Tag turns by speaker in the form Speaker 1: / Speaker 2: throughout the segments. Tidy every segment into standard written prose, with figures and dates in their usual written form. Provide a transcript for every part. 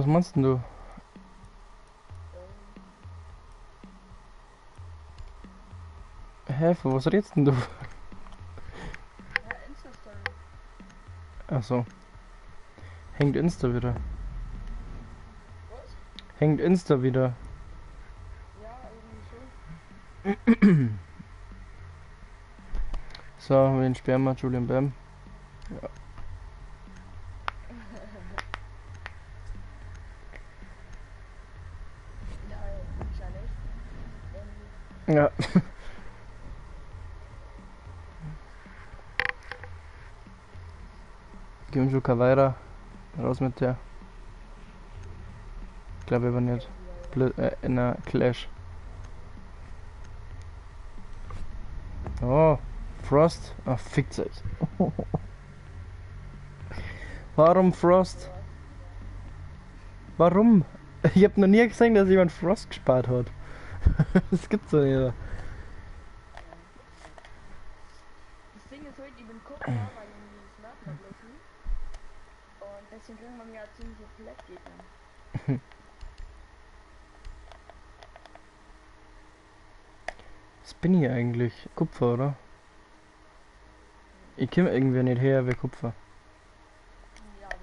Speaker 1: Was meinst denn du? Hä, von was redest denn du?
Speaker 2: Ja, Insta-Story.
Speaker 1: Ach so. Hängt Insta wieder.
Speaker 2: Was?
Speaker 1: Hängt Insta wieder.
Speaker 2: Ja, irgendwie schon.
Speaker 1: So, wen sperren wir? Julian Bam. Ja.
Speaker 2: Ja, ist ja nicht. Irgendwie.
Speaker 1: Ja. Gehen schon Caveira. Raus mit der. Glaube aber nicht. In der Clash. Oh, Frost. Ach, fickt euch. Warum Frost? Warum? Ich hab noch nie gesehen, dass jemand Frost gespart hat. Das gibt's doch nicht.
Speaker 2: Das Ding ist heute, ich bin Kupfer, weil ich irgendwie das Map verlassen. Und deswegen kriegen wir mir ja ziemliche Flat-Gegner.
Speaker 1: Was bin ich eigentlich? Kupfer, oder? Ich komm irgendwie nicht her wie Kupfer.
Speaker 2: Ja, das.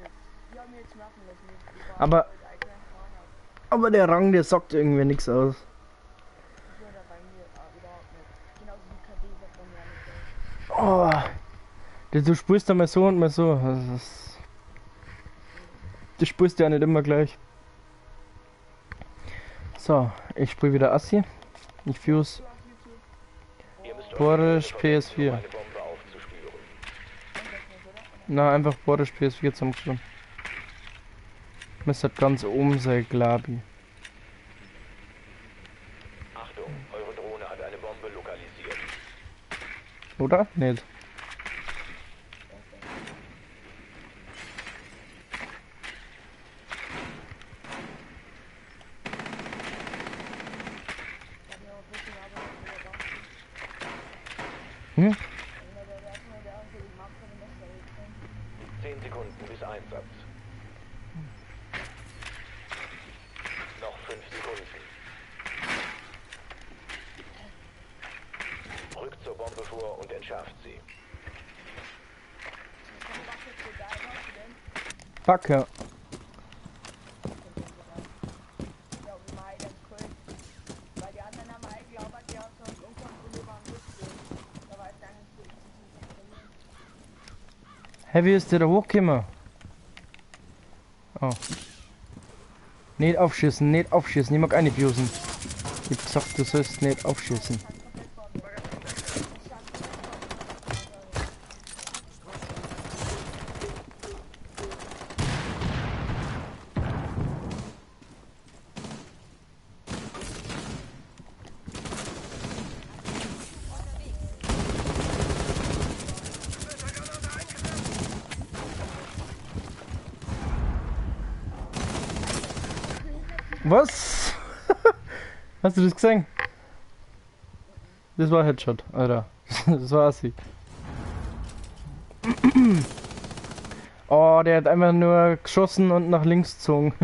Speaker 2: Ich hab mir jetzt machen lassen. Ich war
Speaker 1: Aber-
Speaker 2: heute eigentlich kein
Speaker 1: Aber der Rang, der sagt irgendwie nichts aus.
Speaker 2: Ich höre da bei mir überhaupt nicht. Genauso wie KD sagt bei mir auch nichts aus.
Speaker 1: Oh, du spielst da mal so und mal so. Das ist, du spielst ja nicht immer gleich. So, ich spiele wieder Assi. Ich fuse
Speaker 2: Du auf YouTube.
Speaker 3: Ihr müsst eure
Speaker 1: Boris
Speaker 3: Drohne verwenden,
Speaker 1: PS4.
Speaker 3: um eine Bombe aufzuspüren.
Speaker 2: Und das nicht, oder?
Speaker 1: Na, einfach Boris PS4 zusammengeschrieben. Müsste ganz oben sein, glaub ich.
Speaker 3: Achtung, eure Drohne hat eine Bombe lokalisiert.
Speaker 1: Oder? Nicht.
Speaker 2: Ich hab mir auch ein bisschen Arbeit wieder da.
Speaker 1: Hm?
Speaker 3: 10 Sekunden bis Einsatz. Noch 5 Sekunden. Rückt zur Bombe vor und entschärft sie.
Speaker 1: Fuck, ja. Hä, wie ist der da hochgekommen? Oh. Nicht aufschießen, nicht aufschießen. Ich mag eine fusen. Ich hab gesagt, du sollst nicht aufschießen. Was? Hast du das gesehen? Das war Headshot, Alter. Das war assi. Oh, der hat einfach nur geschossen und nach links gezogen.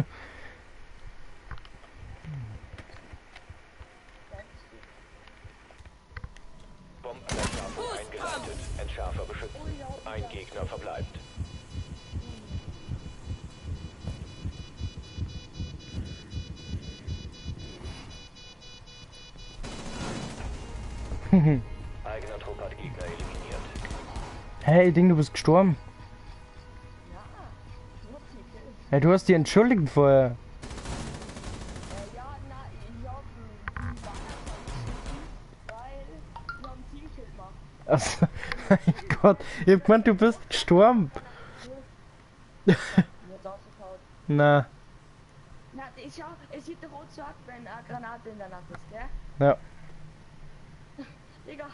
Speaker 3: Bombenentschärfung eingeleitet. Entschärfer beschützen. Ein Gegner verbleibt. Eigener Trupp hat Gegner eliminiert.
Speaker 1: Hey, Ding, du bist gestorben. Hey, du hast dich entschuldigt vorher.
Speaker 2: Ja, na, ich hab die weil ich hab ein Teamkill gemacht.
Speaker 1: Also, mein Gott, ich hab gemeint, du bist gestorben. Na,
Speaker 2: Na, ich schau, es sieht doch rot so aus, wenn eine Granate in der Nacht ist, gell?
Speaker 1: ja.
Speaker 2: Digga,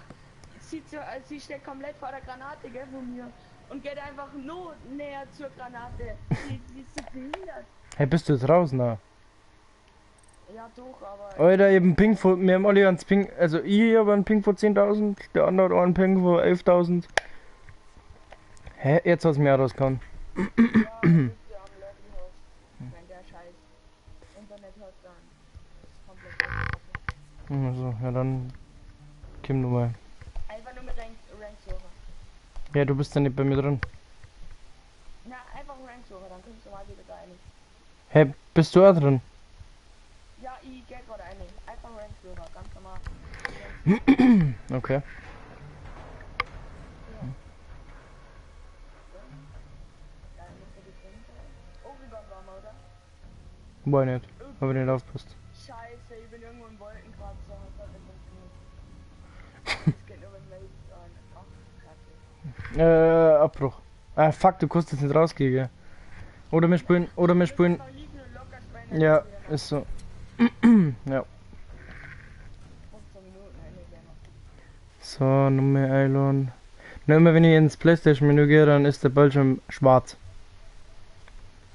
Speaker 2: sieht so, sie steht komplett vor der Granate, gell, von mir. Und geht einfach nur näher zur Granate. Sie ist so behindert.
Speaker 1: Hey, bist du jetzt raus, na?
Speaker 2: Ja, doch, aber.
Speaker 1: Alter, eben Ping von, wir haben alle einen Ping, also ich habe einen Ping von 10.000, der andere hat einen Ping von 11.000. Hä, jetzt hat's mir auch rausgehauen.
Speaker 2: Ja, bist du am Lobbyhaus. Wenn der Scheiß
Speaker 1: Also, ja dann. Komm du mal.
Speaker 2: Einfach nur mit Ranksuche.
Speaker 1: Ja, du bist ja nicht bei mir drin.
Speaker 2: Na, einfach Ranksuche, dann kommst du mal wieder da rein.
Speaker 1: Hä, bist du auch drin?
Speaker 2: Ja, ich geh gerade rein. Einfach Ranksuche, ganz normal.
Speaker 1: Okay.
Speaker 2: Ja. Dann müsste die drin sein. Oregon waren wir, oder?
Speaker 1: Boah, nicht. Hab ich nicht aufgepasst.
Speaker 2: Scheiße, ich bin irgendwo im Wolkenkratzer. Das hat nicht funktioniert. Das geht nur mit Mates an. Ach, Kacke.
Speaker 1: Abbruch. Ah, fuck, du kannst jetzt nicht rausgehen, gell? Oder wir spielen.
Speaker 2: Noch liegen und locker spielen,
Speaker 1: Ja, ist so. Ja.
Speaker 2: 15 Minuten, eine gerne.
Speaker 1: So, Nummer Eilon. Nur immer wenn ich ins Playstation-Menü gehe, dann ist der Bildschirm schwarz.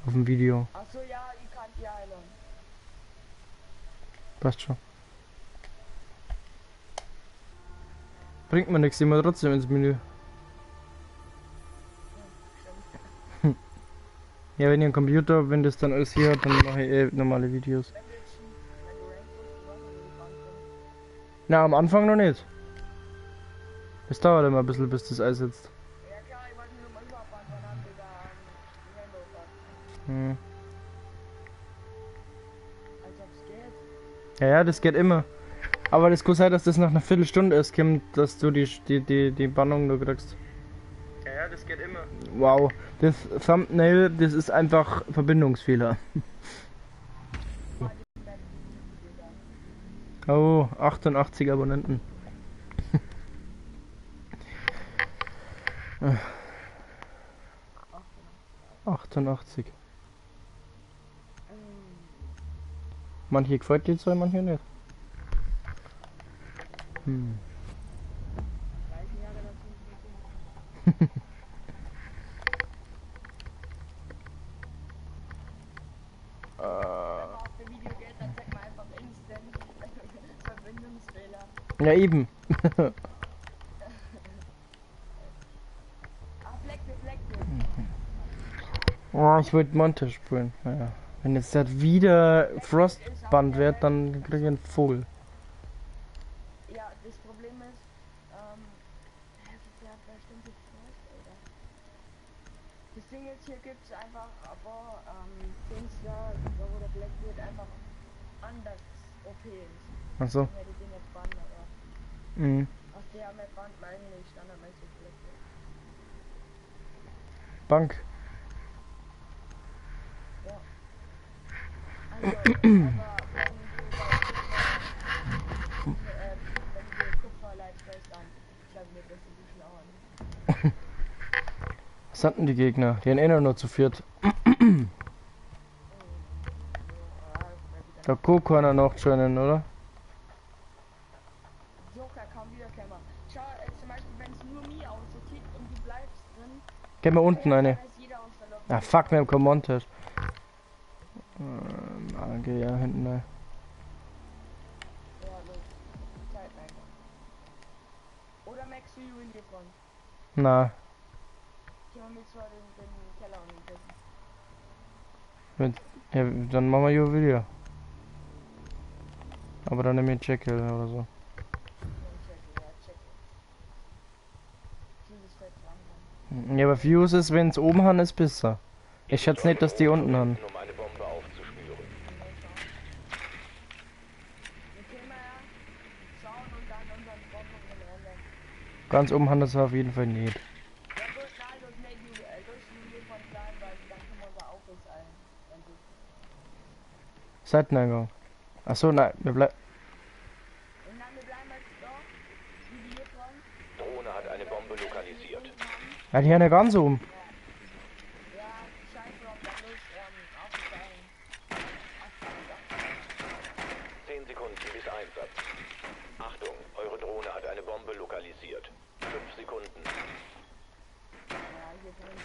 Speaker 1: Auf dem Video.
Speaker 2: Achso, ja, ich kann die Eilon.
Speaker 1: Passt schon. Bringt mir nichts, immer trotzdem ins Menü.
Speaker 2: Stimmt.
Speaker 1: Ja, wenn ich einen Computer hab, wenn das dann alles hier hat, dann mache ich eh normale Videos.
Speaker 2: Wenn du jetzt schon, wenn du Rank bist, du weißt, wie die Bank sind.
Speaker 1: Na, am Anfang noch nicht. Es dauert immer ein bisschen, bis das einsetzt.
Speaker 2: Ja klar, ich wollte nur mal überhaupt wann haben wir da Rainbow Pass.
Speaker 1: Hm.
Speaker 2: Als ob's geht.
Speaker 1: Ja, ja, das geht immer. Aber das kann sein, dass das nach einer Viertelstunde erst kommt, dass du die Bannung nur kriegst. Ja, ja, das geht immer. Wow, das Thumbnail, das ist einfach Verbindungsfehler. Oh, 88 Abonnenten. 88. Manche gefällt die Zahl, manche nicht. Hm.
Speaker 2: 30 Jahre dazu. Wenn man auf dem Video geht, dann zeigt man einfach instant Verbindungsfehler.
Speaker 1: Ja, eben.
Speaker 2: Ah, Blackbeard.
Speaker 1: Oh, ich wollte Monte spielen. Naja. Wenn jetzt das wieder Frostband wird, dann krieg ich einen Vogel.
Speaker 2: Ja, das Problem ist, wer stimmt jetzt Frost, Alter? Das Ding ist, hier gibt's einfach, aber, Dings da, wo der Blackbeard einfach anders OP ist.
Speaker 1: Achso.
Speaker 2: Ich werde den jetzt bannen, aber
Speaker 1: Mhm.
Speaker 2: aus der Map bannt man eigentlich standardmäßig Blackbeard.
Speaker 1: Bank.
Speaker 2: Ja. Also, aber wenn du bei Kupfer, wenn du Kupfer stellst, dann glaube ich nicht, dass du die schlauer.
Speaker 1: Was hatten die Gegner? Die haben eh nur zu viert. Da kann keiner noch joinen, oder?
Speaker 2: Joker kann wiederkommen. Schau, zum Beispiel, wenn es nur mir auskickt und du bleibst drin,
Speaker 1: Geh mal unten eine.
Speaker 2: dann ist jeder aus der Lobby.
Speaker 1: Ah, fuck, wir haben kein Montage. Geh ja hinten rein.
Speaker 2: Ja, los. Zeit einfach. Oder Max Juwelier von.
Speaker 1: Na,
Speaker 2: Gehen wir mit zwar den Keller und den
Speaker 1: mit, ja, dann machen wir Juwelier. Aber dann nehme ich Jekyll oder so.
Speaker 2: Check, ja, check. Dieses fällt dran.
Speaker 1: Ja, aber Fuse ist, wenn es oben haben, ist besser. Ich schätze nicht, dass die unten haben.
Speaker 3: Um eine Bombe aufzuspüren.
Speaker 2: Wir können ja schauen und dann unseren Bomben rennen.
Speaker 1: Ganz oben haben das auf jeden Fall nicht.
Speaker 2: Ja gut, nein, das nicht Juwelier von sein, weil dann können wir unser Office ein.
Speaker 1: Seiteneingang. Achso, nein, wir bleiben.
Speaker 2: Nein, wir bleiben jetzt da. Juwelier von.
Speaker 3: Drohne hat eine Bombe lokalisiert.
Speaker 1: Ja, die haben ja ganz oben.
Speaker 2: Ja, scheiß drauf, dann los, Office ein.
Speaker 3: 10 Sekunden bis Einsatz. Achtung, eure Drohne hat eine Bombe lokalisiert. 5 Sekunden.
Speaker 2: Ja, hier drin.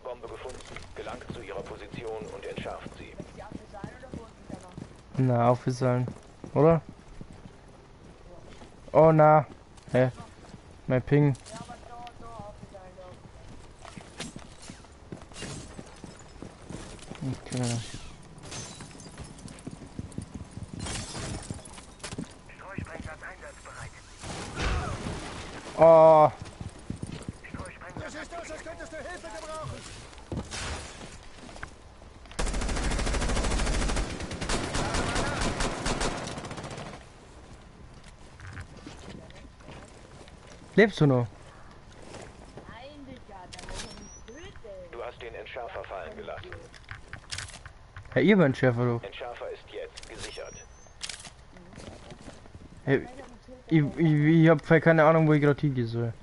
Speaker 3: Bombe gefunden. Gelangt zu ihrer Position und entschärft sie.
Speaker 2: Ist die Office ein oder wo unten Keller?
Speaker 1: Na, aufgesellen. Oder? Oh na. Hä? Mein Ping.
Speaker 2: Ja, aber da, Office ein, da.
Speaker 1: Okay. Oh.
Speaker 4: Das ist das, als könntest du Hilfe gebrauchen.
Speaker 1: Lebst du noch?
Speaker 2: Nein, Digga, da muss ich mich töten.
Speaker 3: Du hast den Entschärfer fallen gelassen.
Speaker 1: Ja, ihr wart Entschärfer doch.
Speaker 3: Entschärfer ist jetzt gesichert.
Speaker 1: Hey, ich hab keine Ahnung, wo ich gerade hingehen soll.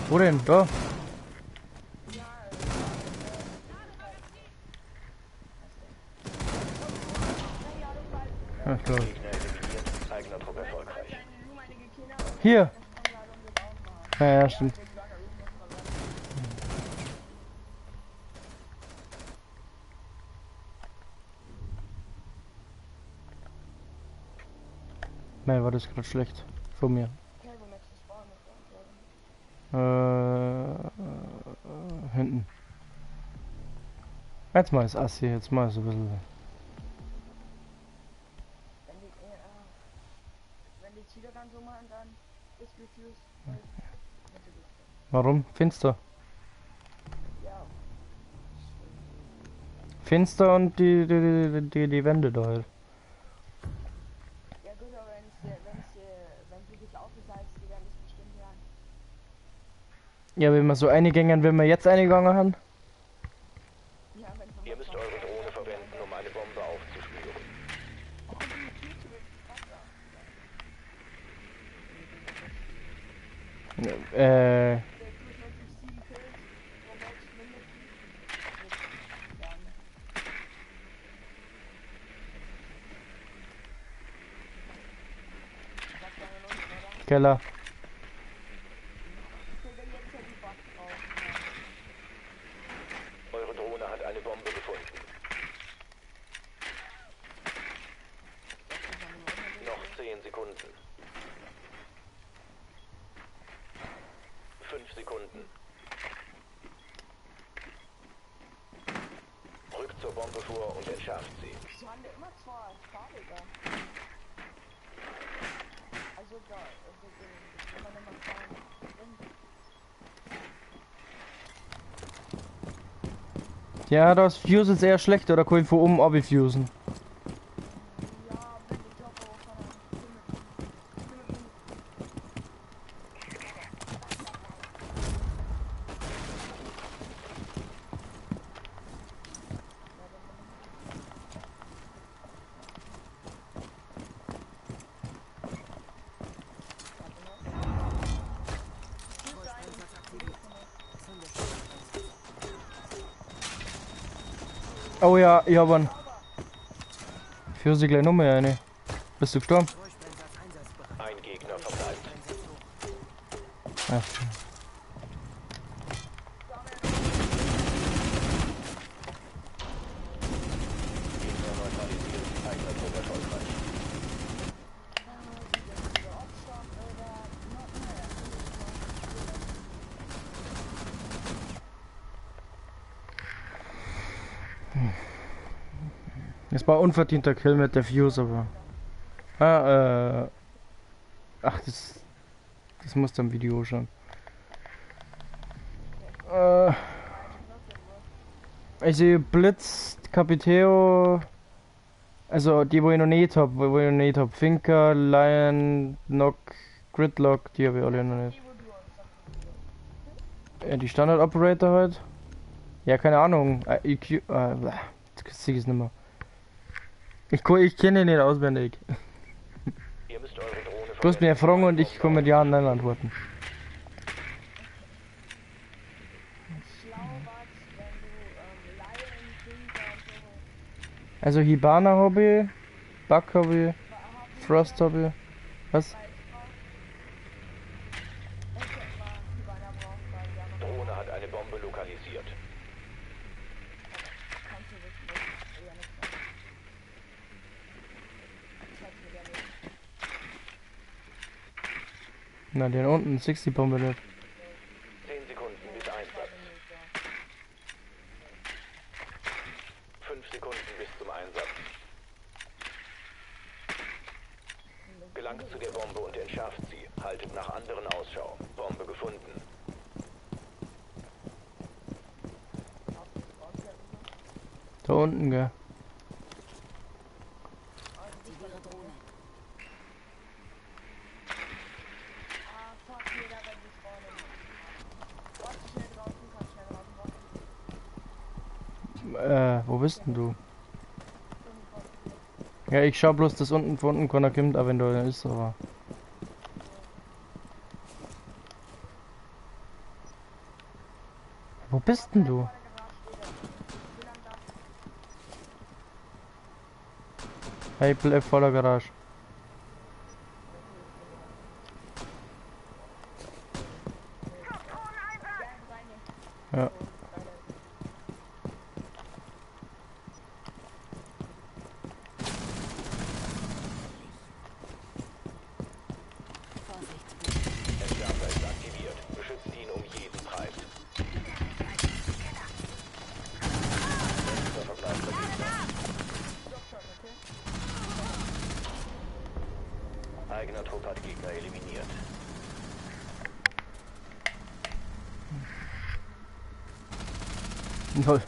Speaker 1: Wo denn? Da? Ja, klar. Hier! Ja, ja, stimmt. Nein, war das gerade schlecht von mir. Hinten. Jetzt mal ist Assi, jetzt mal so ein bisschen.
Speaker 2: Wenn die Cheater dann so machen, dann ist gefused.
Speaker 1: Warum? Finster.
Speaker 2: Ja.
Speaker 1: Finster und die Wände da halt.
Speaker 2: Ja gut, aber wenn sie dich aufgesalzt, die werden das bestimmt hören.
Speaker 1: Ja, wenn wir so eingängen, wenn wir jetzt eingegangen haben.
Speaker 2: Ja, wenn
Speaker 3: Ihr müsst eure Drohne verwenden, um eine Bombe aufzuspüren.
Speaker 1: Keller.
Speaker 3: Eure Drohne hat eine Bombe gefunden. Noch 10 Sekunden. 5 Sekunden. Rückt zur Bombe vor und entschärft sie.
Speaker 2: Sie haben ja immer zwei Farbiger. Also da, immer noch mal
Speaker 1: Ja, das Fuse ist eher schlecht, oder kann ich von oben abfusen? Oh ja, ich hab einen. Fuse gleich noch mehr eine. Bist du gestorben?
Speaker 3: Ein Gegner verbleibt.
Speaker 1: Ja.
Speaker 3: Gegner neutralisiert, eigener Trupp erfolgreich.
Speaker 1: Das war unverdienter Kill mit der Fuse, aber. Ah, Ach, das muss dann Video schon. Ich sehe Blitz, Capiteo. Also die, wo ich noch nicht hab, Finker, Lion, Knock, Gridlock, die habe ich alle noch nicht. Ja, die Standard Operator halt. Ja, keine Ahnung. EQ. Das sehe ich nicht mehr. Ich kenne ihn nicht auswendig.
Speaker 3: Ihr müsst eure Drohne
Speaker 1: Du musst mir fragen und ich komme mit Ja und Nein antworten. Also Hibana Hobby, Bug Hobby, Frost Hobby. Was?
Speaker 3: Drohne hat eine Bombe lokalisiert.
Speaker 1: Na, den unten, 60 Bombe nicht.
Speaker 3: 10 Sekunden bis Einsatz. 5 Sekunden bis zum Einsatz. Gelangt zu der Bombe und entschärft sie. Haltet nach anderen Ausschau. Bombe gefunden.
Speaker 1: Da unten, gell?
Speaker 5: Aktiviere Drohne.
Speaker 2: Ah, fuck, jeder rennt die vorne. Warte, schnell draußen, komm schnell draußen, warte.
Speaker 1: Wo bist denn du? Ja, ich schau bloß, dass unten von unten keiner kommt, aber wenn da ist, aber. Wo bist denn du?
Speaker 2: Vor der Garage steht er. Ich bin am Dach.
Speaker 1: Hey, bleib vor der Garage.
Speaker 2: Ja, rein.
Speaker 1: Ja.
Speaker 5: Vorsicht.
Speaker 3: Entschärfer ist aktiviert. Beschützt ihn um jeden Preis. Letzter verbleibender Gegner.
Speaker 2: Dropshot, okay?
Speaker 3: Eigener Trupp hat Gegner eliminiert.
Speaker 1: Lol.
Speaker 2: Ich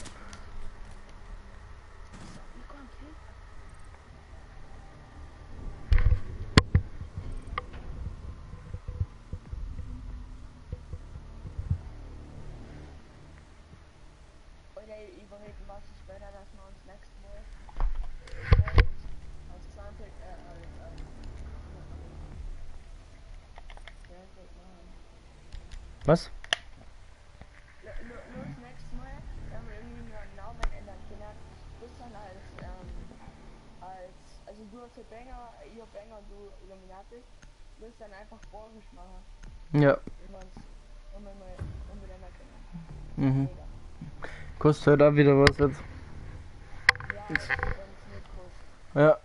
Speaker 2: komm, Kill. Oder überreden, was ist besser, dass wir uns nächstes Mal als Soundtrack, als, Soundtrack machen.
Speaker 1: Was?
Speaker 2: Los, nächstes Mal, wenn wir irgendwie nur einen Namen ändern können, bis dann als, also du als Banger, ihr Banger und du Illuminati, wirst dann einfach Borgisch machen,
Speaker 1: Ja.
Speaker 2: wenn wir uns wenn wir mal umbenennen können.
Speaker 1: Mhm.
Speaker 2: Mega.
Speaker 1: Kostet halt auch wieder was jetzt.
Speaker 2: Ja, wenn es nicht kostet.
Speaker 1: Ja,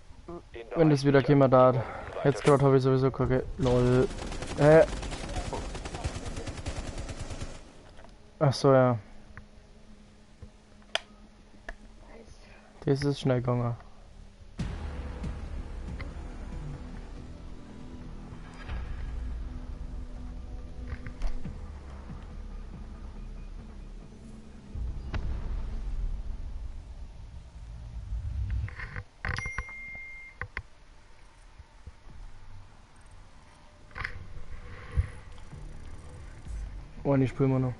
Speaker 3: Den
Speaker 1: wenn das wieder
Speaker 3: Bereich
Speaker 1: käme da.
Speaker 3: sichern.
Speaker 1: Jetzt gerade habe ich sowieso keine. Lol. Hä? Ach so, ja.
Speaker 2: Nice.
Speaker 1: Das ist schnell gegangen. Oh, ich spiele immer noch.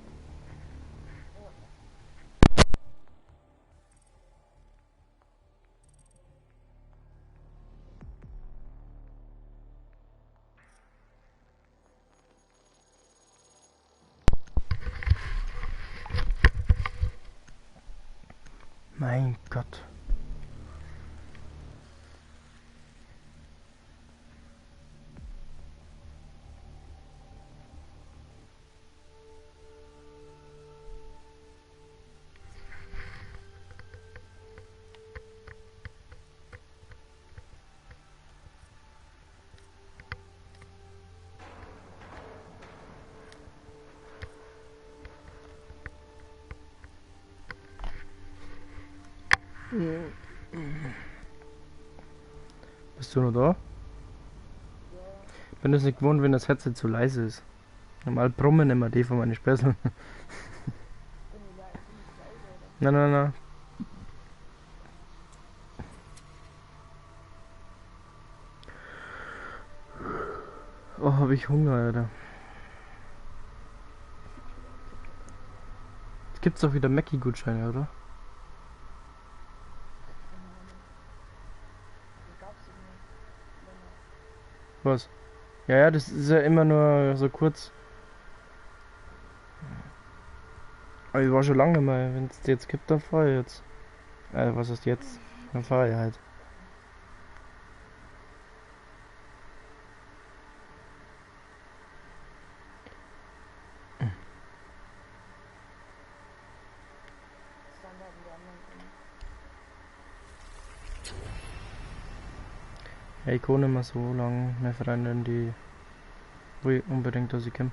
Speaker 1: Mein Gott. Bist du noch da? Bin es nicht gewohnt, wenn das Headset zu leise ist. Normal brummen immer die von meinen Späßeln.
Speaker 2: Bin ich leise, oder?
Speaker 1: Nein, nein, nein. Oh, hab ich Hunger, Alter. Jetzt gibt's doch wieder Mackie-Gutscheine, oder?
Speaker 2: Die gab's nicht mehr.
Speaker 1: Was? Ja, ja, das ist ja immer nur so kurz. Aber ich war schon lange mal. Wenn es jetzt gibt, dann fahr ich jetzt. Was ist jetzt? Dann fahr ich halt.
Speaker 2: Standard in der anderen kommen.
Speaker 1: Ja, ich kann nicht mehr so lange. Meine Freundin, die Will unbedingt, dass ich komme.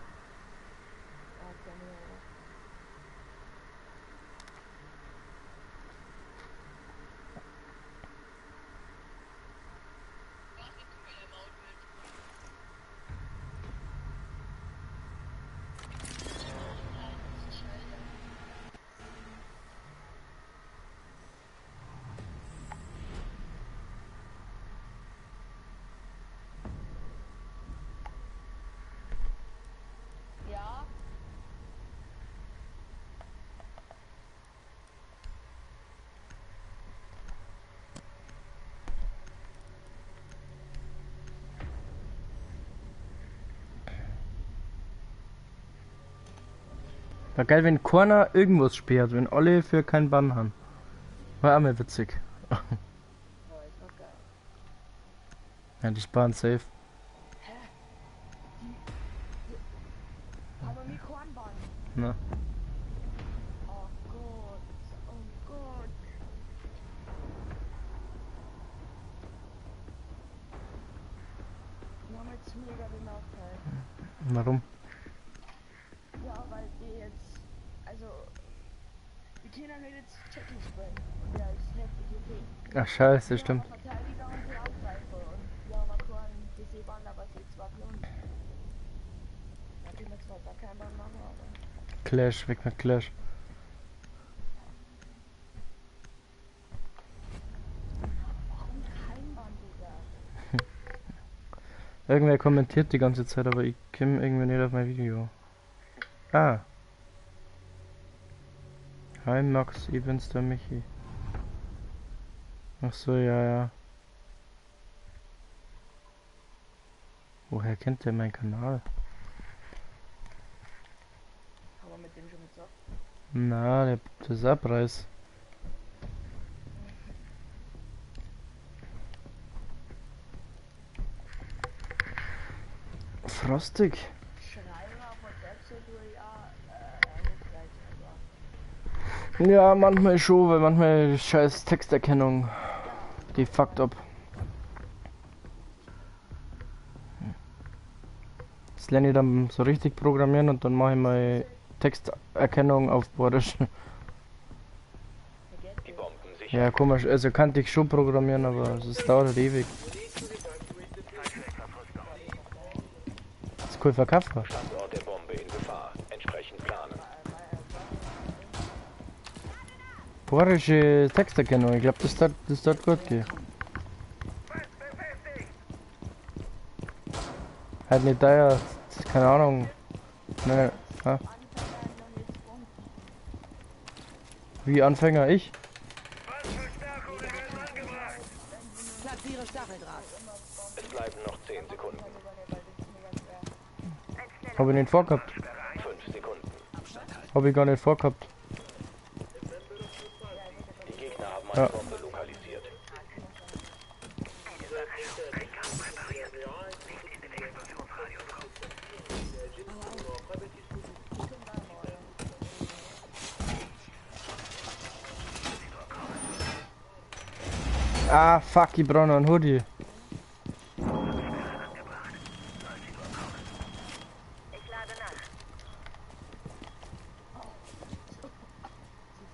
Speaker 2: Ja.
Speaker 1: War geil, wenn keiner irgendwas sperrt, wenn alle für keinen Bann haben. War auch mal witzig.
Speaker 2: Boah, ist doch geil.
Speaker 1: Ja, die sparen safe.
Speaker 2: Hä? Die aber Mikro anbauen.
Speaker 1: Na.
Speaker 2: Oh Gott, oh Gott. Wir haben jetzt mega den Nachteil.
Speaker 1: Warum?
Speaker 2: Ja, weil die jetzt, also, die Kinder nicht jetzt Jackie spielen. Und der ist heftig OP.
Speaker 1: Ach scheiße,
Speaker 2: Wir
Speaker 1: stimmt.
Speaker 2: haben Verteidiger und die Angreifer und wir haben auch keinen DC-Bann, aber sie zwei Klonen. Da können wir zwar gar keinen Bann machen, aber.
Speaker 1: Clash, weg mit Clash.
Speaker 2: Warum kein Bann, Digga?
Speaker 1: Irgendwer kommentiert die ganze Zeit, aber ich komme irgendwie nicht auf mein Video. Ah. Hi Max, ich bin's der Michi. Ach so, ja, ja. Woher kennt der meinen Kanal?
Speaker 2: Haben wir mit dem schon gezockt?
Speaker 1: Na, der, das ist Abreiß. Frostig.
Speaker 2: Schreiber von Website ja, Hochdeutsch, aber.
Speaker 1: Ja, manchmal schon, weil manchmal scheiß Texterkennung. Die fuckt ab. Das lerne ich dann so richtig programmieren und dann mache ich mal Texterkennung auf Borisch.
Speaker 3: Die Bomben sichern.
Speaker 1: Ja, komisch, also kannte ich schon programmieren, aber es dauert halt ewig. Das ist cool verkauft.
Speaker 3: Standort der Bombe in Gefahr. Entsprechend planen.
Speaker 1: Borische Texterkennung, ich glaube, das tat gut gehen. Halt nicht da, ja, keine Ahnung. Ne, ha?
Speaker 2: Anfänger noch nicht Bomben.
Speaker 1: Wie Anfänger ich?
Speaker 5: Platziere Stacheldraht.
Speaker 3: Es bleiben noch 10 Sekunden.
Speaker 1: Hab ich nicht vorgehabt.
Speaker 3: 5 Sekunden.
Speaker 1: Hab ich gar nicht vorgehabt.
Speaker 3: Die Gegner haben eine
Speaker 1: Ja.
Speaker 3: Bombe lokalisiert.
Speaker 1: Ah, fuck, ich brauche noch einen Hoodie.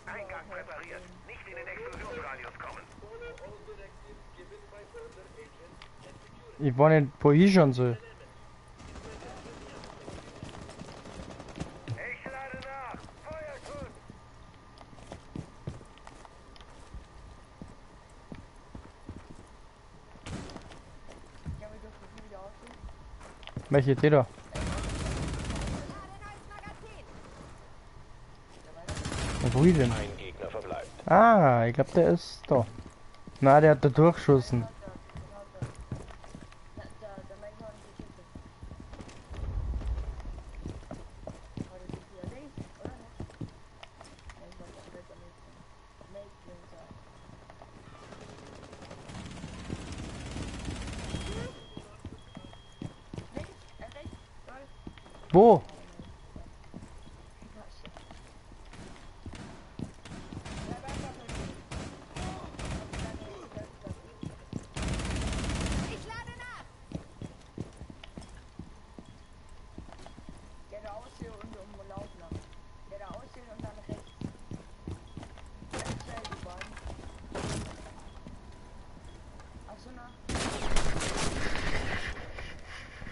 Speaker 4: Eingang präpariert. Nicht in den Explosionsradius kommen.
Speaker 1: Ich war nicht, wo ich schon soll.
Speaker 4: Ich lade nach. Feuerschutz.
Speaker 2: Ich glaube, ich durfte das wieder ausziehen.
Speaker 1: Welche Idee da? Ja, wo ist denn?
Speaker 3: Ein Gegner verbleibt.
Speaker 1: Ah, ich glaube, der ist da. Na, der hat da durchgeschossen.
Speaker 2: Der Mensch hat die Kiste. Aber das ist hier links, oder? Ja, ich wollte auch besser links. Make links sein. Links, rechts, lol.
Speaker 1: Wo?
Speaker 2: Bleib einfach links.
Speaker 5: Ich lade nach.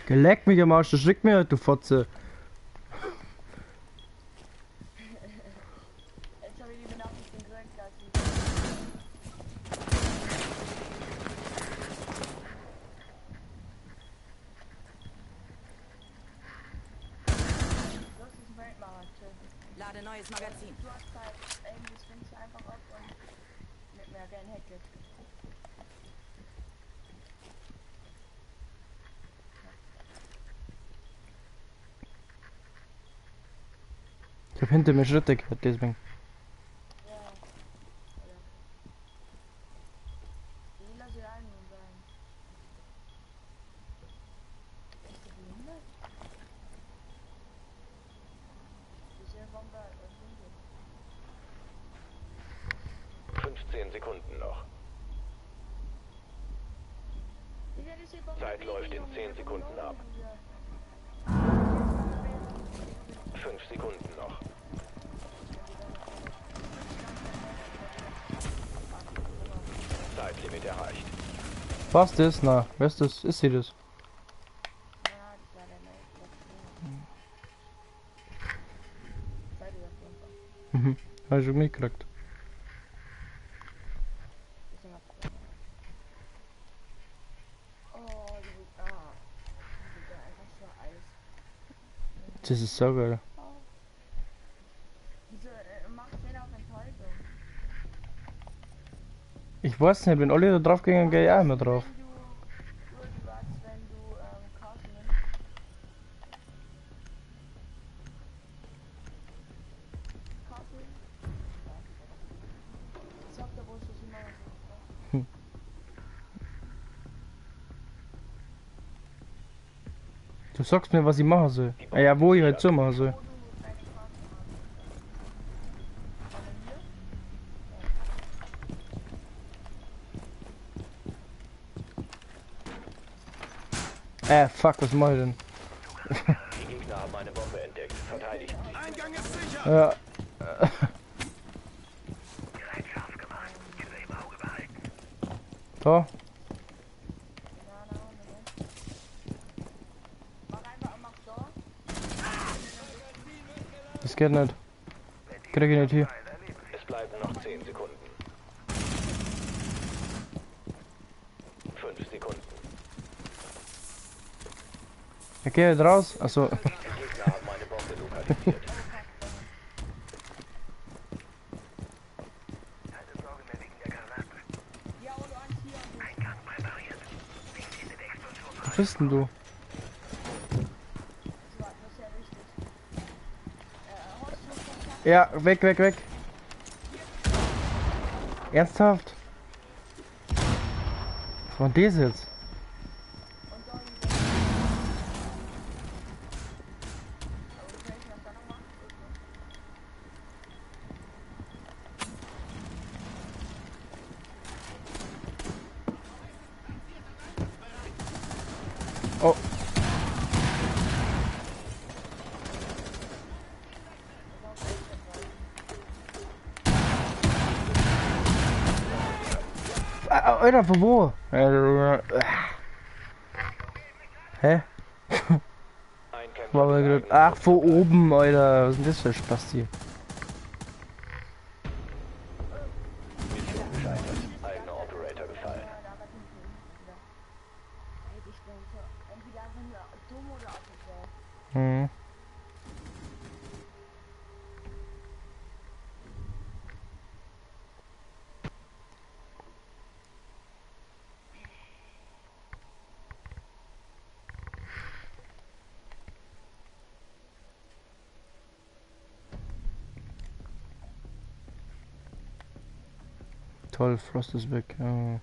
Speaker 1: Geleck mich am Arsch, das schickt mir halt, du Fotze.
Speaker 2: Jetzt habe ich die Benachrichtigung gekriegt, dass ich. Das ist ein Weltmacher, tschüss.
Speaker 5: Lade neues Magazin.
Speaker 2: Du hast halt irgendwie swingst du einfach ab und mit mehr gern Hecke.
Speaker 1: Ich hab hinter mir Schritte gehört, deswegen.
Speaker 2: Ja. Ja. Die lass ich ein und sein. Ist der behindert? Diese Bombe, was sind die?
Speaker 3: 15 Sekunden noch.
Speaker 2: Digga, diese Bombe
Speaker 3: Zeit läuft in
Speaker 2: Junge,
Speaker 3: 10 Sekunden ab. 5 Sekunden noch. Zeitlimit erreicht.
Speaker 1: Was das? Na, wer ist das? Ist sie das? Mhm. Hab ich schon mitgekriegt. Das ist so geil.
Speaker 2: Wieso macht den auf Enttäuschung?
Speaker 1: Ich weiß nicht, wenn alle da drauf gehen, gehe ich auch immer drauf.
Speaker 2: Wenn du irgendwas, wenn du Castle nimmst. Castle? Ich sag da, wo ist das immer so.
Speaker 1: Hm. Du sagst mir, was ich machen soll. Ah ja, wo ich halt so machen soll.
Speaker 2: Wo du deine Castle hast. Aber hier?
Speaker 1: Fuck, was mach ich denn?
Speaker 3: Die Gegner haben eine Bombe entdeckt. Verteidigt sie.
Speaker 4: Eingang ist sicher.
Speaker 1: Ja. Da.
Speaker 2: Na, na, Moment. Mach einfach, mach da.
Speaker 1: Das geht nicht. Krieg ich nicht hier.
Speaker 3: Es bleiben noch 10 Sekunden. 5 Sekunden.
Speaker 1: Ja, geh halt raus. Achso.
Speaker 3: Die Gegner haben eine Bombe lokalisiert.
Speaker 2: Ja, und eins hier.
Speaker 1: Wo bist denn du?
Speaker 2: Das war das ist sehr wichtig. Hast du Kontakt?
Speaker 1: Ja, weg, weg, weg. Ernsthaft? Was war denn das jetzt?
Speaker 2: Und da wieder. Okay, ich mach da nochmal.
Speaker 1: Oh. Ah, Alter, von wo? Hä?
Speaker 3: Ein Kämpfer
Speaker 1: War mal
Speaker 3: der
Speaker 1: grad. Ach, von oben, Alter. Was ist denn das für ein Spaß hier?
Speaker 3: Mission gescheitert. Eigener Operator gefallen.
Speaker 2: Ja, da war hinten wieder. Ey, ich bin so entweder einfach nur dumm oder asozial.
Speaker 1: Mhm. Toll, Frost ist weg. Ja.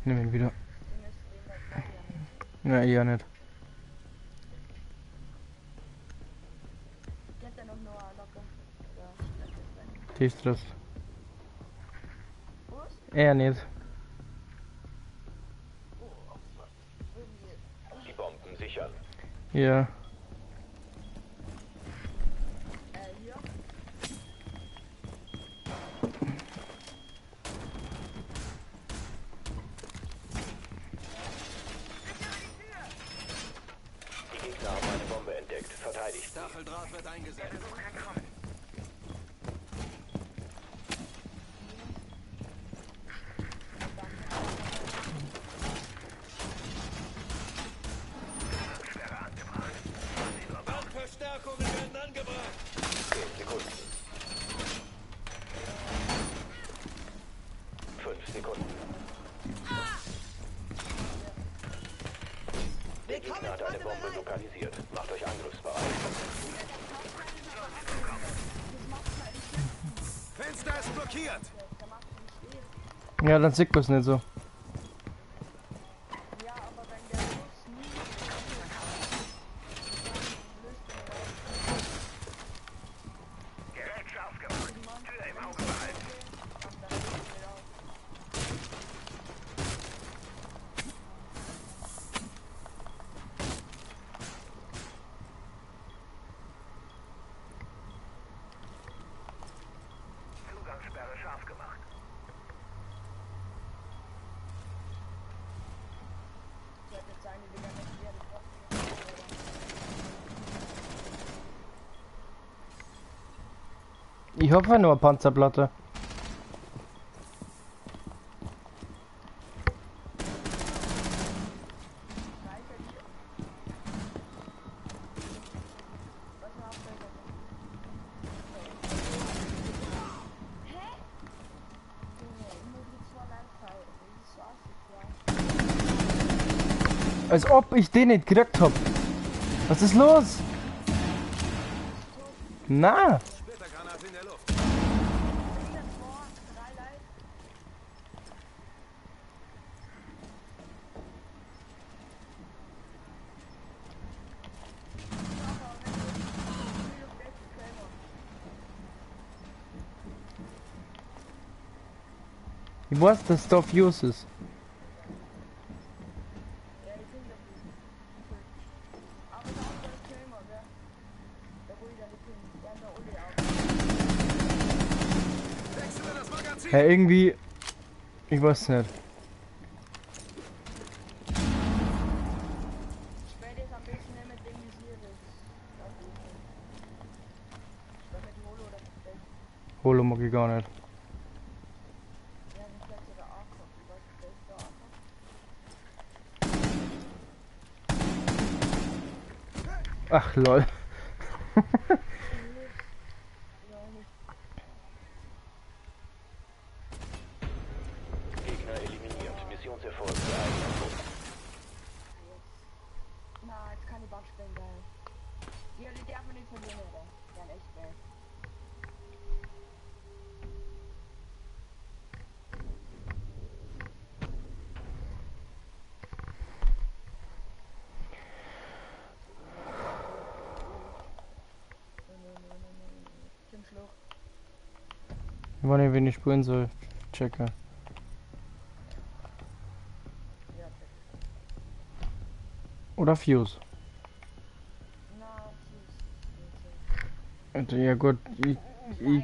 Speaker 1: Nimm ihn wieder.
Speaker 2: Ding ist, den da ja nicht.
Speaker 1: Ja, eher nicht.
Speaker 2: Geht der noch nur locker? Ja, das ist dann.
Speaker 1: Die ist das.
Speaker 2: Was?
Speaker 1: Eher nicht.
Speaker 3: Die Bomben sichern.
Speaker 1: Ja.
Speaker 2: Hier.
Speaker 3: Verteidigt.
Speaker 4: Stacheldraht wird eingesetzt. Verstärkungen werden angebracht.
Speaker 3: 10 Sekunden. 5 Sekunden. Der Gegner hat eine Bombe lokalisiert. Macht euch angriffsbereit.
Speaker 4: Fenster ist blockiert.
Speaker 1: Ja, dann sieht man's nicht so.
Speaker 2: Ja, aber wenn der Bus nie löst er auf.
Speaker 3: Gerät scharf gemacht. Tür im Auge behalten. Zugangssperre scharf gemacht.
Speaker 1: Ich hoffe nur Panzerplatte. Als ob ich den nicht gekriegt hab. Was ist los? Na!
Speaker 4: Splittergranate in der Luft.
Speaker 1: Ich weiß, dass da Fuse ist. Ja, irgendwie, ich weiß nicht. Holo mag ich gar nicht. Ach lol.
Speaker 3: Gegner eliminiert. Missionserfolg für eigenen Truppen.
Speaker 2: Na, jetzt kann die Bank springen, geil. Ja, die darf man nicht verlieren, oder? Ja, echt geil.
Speaker 1: Ich weiß nicht, wen ich spielen soll. Checker. Oder Fuse. Also, ja gut, ich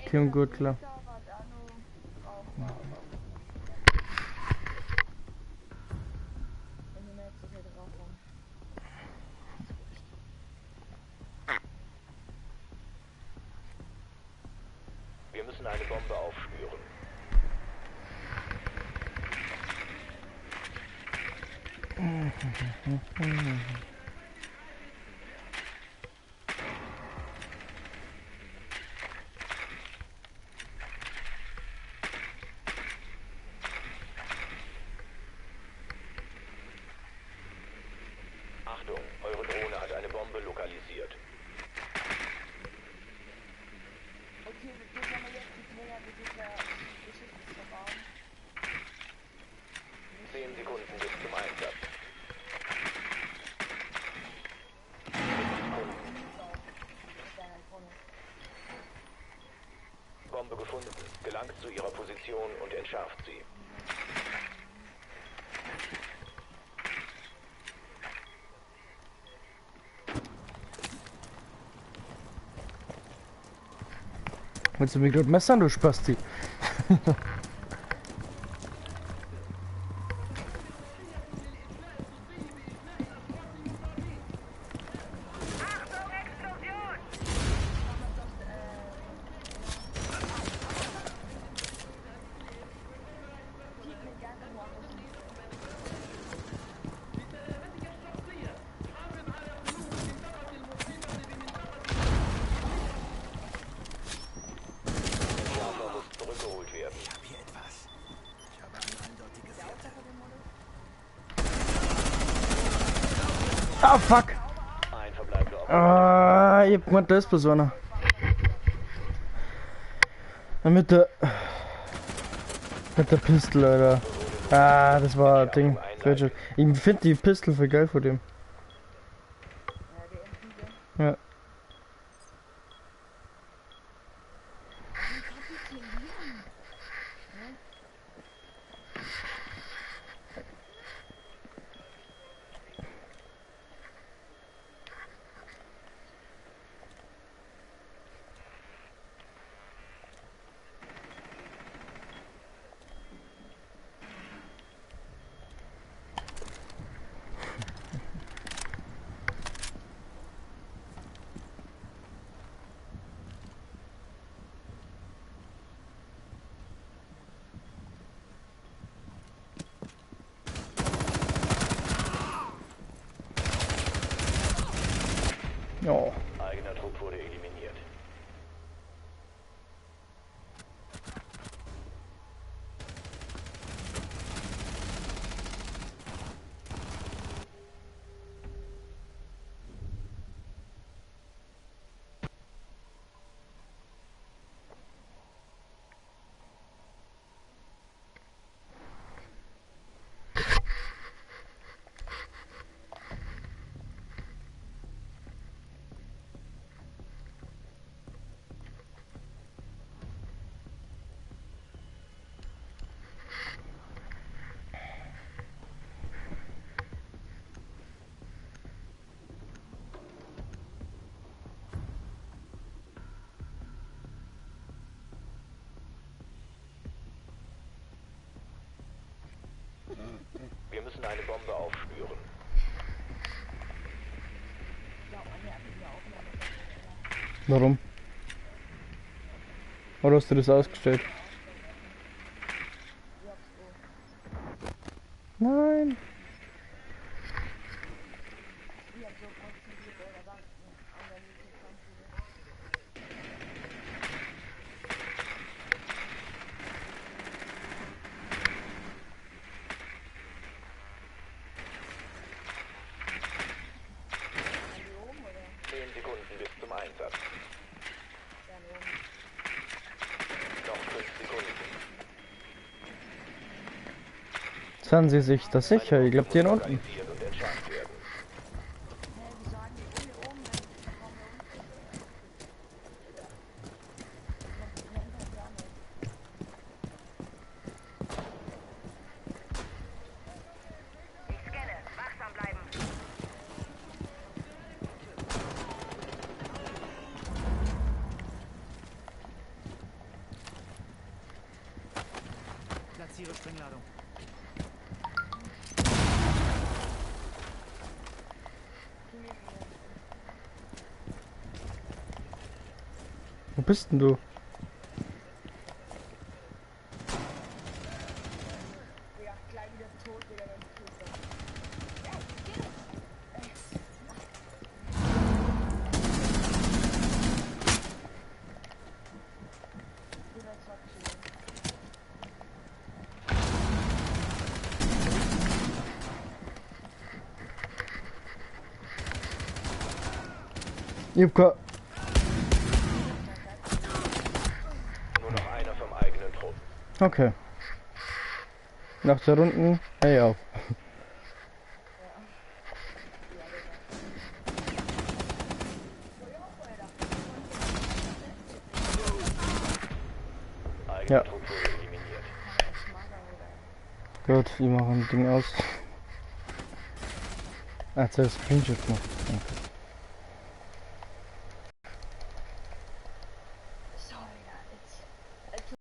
Speaker 1: komm gut klar.
Speaker 3: Wir müssen eine Bombe aufspüren. Achtung, eure Drohne hat eine Bombe lokalisiert.
Speaker 2: Okay, wir haben jetzt die Dinger, das ist ja geschichtlich verbauen.
Speaker 3: 10 Sekunden bis zum Einsatz. 5 Sekunden. Bombe gefunden. Gelangt zu ihrer Position und entschärft sie.
Speaker 1: Willst du mich gerade messern, du Spasti? Ah, fuck! Ah, ich hab gemeint, da ist bloß einer. Mit der Pistole, Alter. Ah, das war ein Ding. Ich finde die Pistole voll geil vor dem. Ja. Oh.
Speaker 3: Eigener Trupp wurde eliminiert. Wir müssen eine Bombe aufspüren.
Speaker 1: Warum? Oder hast du das ausgestellt? Nein. Sind sie sich das sicher? Ich glaube, die unten.
Speaker 4: Platziere Sprengladung.
Speaker 1: Wo bist denn du?
Speaker 2: Ja, gleich wieder tot, wieder wenn ich tot bin.
Speaker 1: Ich hab gar...
Speaker 3: Nur noch einer vom eigenen Trupp.
Speaker 1: Okay. Nach der Runden, hey auf. Ja. Gut, ich mache ein Ding aus. Ach, das Screenshot gemacht. Okay.